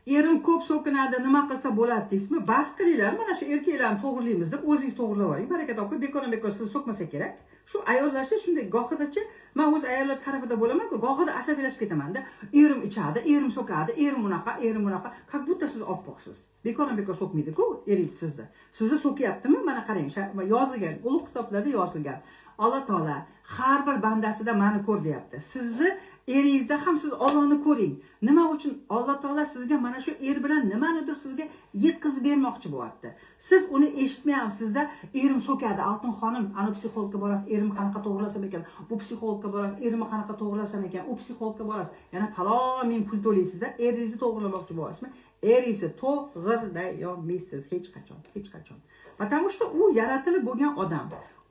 Erim ko'p so'kinadi, nima qilsa bo'ladi deysizmi? Bas qilinglar, mana shu erkaklarni to'g'rilaymiz deb o'zingiz to'g'irlab yuboring. Baraka topib, bekordan bekor sizni so'kmasa kerak. Shu ayollarcha shunday gohidachi, man o'z ayollar tarafida bo'laman-ku, gohida asabiylashib ketaman-da. Erim ichadi, erim so'kadi, erim unaqa, erim bunaqa. Как будто siz oppoqsiz. Bekordan bekor so'kmaydi-ku eringiz sizni. Sizni so'kyaptimi? Mana qarang, yozilgan, ulug' kitoblarda yozilgan. Alloh taolo har bir bandasida mani ko'r deyapti. Sizni eringizda ham siz Allohni ko'ring. Nima uchun Alloh taolo sizga mana shu er bilan nimanidir sizga yetkazib bermoqchi bo'lyapti. Siz uni eshitmayapsizda, erim so'kadi, Oltin xonim, ana psixologga borasiz, erim qanaqa to'g'rilasam ekan, bu psixologga borasiz, erimni qanaqa to'g'rilasam ekan, u psixologga borasiz. Yana falon ming pul to'laysizda, eringizni to'g'rilamoqchi bo'lyapsizmi? Eringizni to'g'irlay olmaysiz hech qachon, hech qachon. Потому что u yaratilib bo'lgan odam.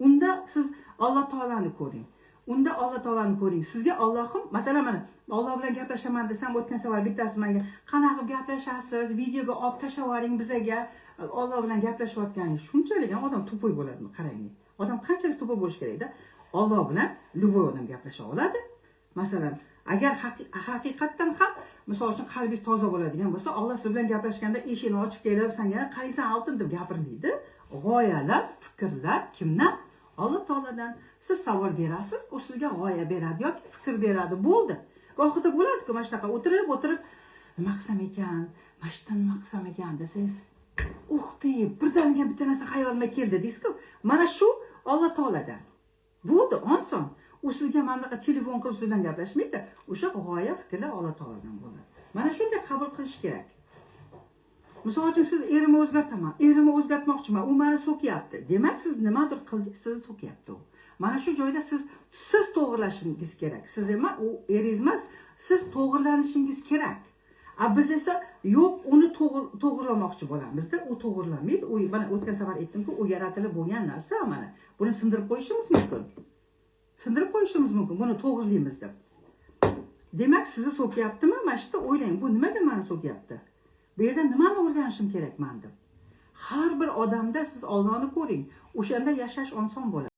Unda siz Alloh taolani ko'ring. Unda Alloh taolani ko'ring. Sizga Allohim, masalan, mana Alloh bilan gaplashaman desam, o'tgan safar bittasi menga qanaqa qilib gaplashasiz, videoga olib tashlab yuboring bizaga. Alloh bilan gaplashayotganingiz shunchalik ham odam тупой bo'ladimi? Qarang. Odam qanchalik тупой bo'lishi kerakda? Alloh bilan любой odam gaplasha oladi. Masalan, agar haqiqatdan ham, misol uchun, qalbingiz toza bo'ladigan bo'lsa, Alloh siz bilan gaplashganda eshikni ochib kelib, senga qaraysan oltin deb gapirmaydi. G'oyalar, fikrlar kimdan? Alloh taolodan. Siz savol berasiz, u sizga g'oya beradi yoki fikr beradi. Bo'ldi. Gohida bo'ladi-ku mana shunaqa o'tirib, o'tirib, nima qilsam ekan, mana shu yerda nima qilsam ekan desangiz, ух ты, birdaniga bitta narsa xayolimga keldi deysiz-ku. Mana shu Alloh taolodan. Bo'ldi, oson. U sizga mana bunaqa telefon qilib siz bilan gaplashmaydi. O'sha g'oya, fikrlar Alloh taolodan bo'ladi. Mana shunday qabul qilish kerak. Misol uchun, siz erimni o'zgartaman, erimni o'zgartmoqchiman, u meni so'kyapti. Demak, siz nimadir qildingiz, sizni so'kyapti u. Mana shu joyda siz to'g'irlashingiz kerak. Siz emas, u eringiz emas, siz to'g'irlanishingiz kerak. A biz esa yo'q, uni to'g'irlamoqchi bo'lamizda, u to'g'irlanmaydi. U mana o'tgan safar aytdimku, u yaratilib bo'lgan narsa mana. Buni sindirib qo'yishimiz mumkin. Sindirib qo'yishimiz mumkin, buni to'g'irlaymiz deb. Demak, sizni so'kyaptimi? Mana shu yerda o'ylang, bu nimaga meni so'kyapti? Bu yerda nimani o'rganishim kerak men deb. Har bir odamda siz Allohni ko'ring. O'shanda yashash oson bo'ladi.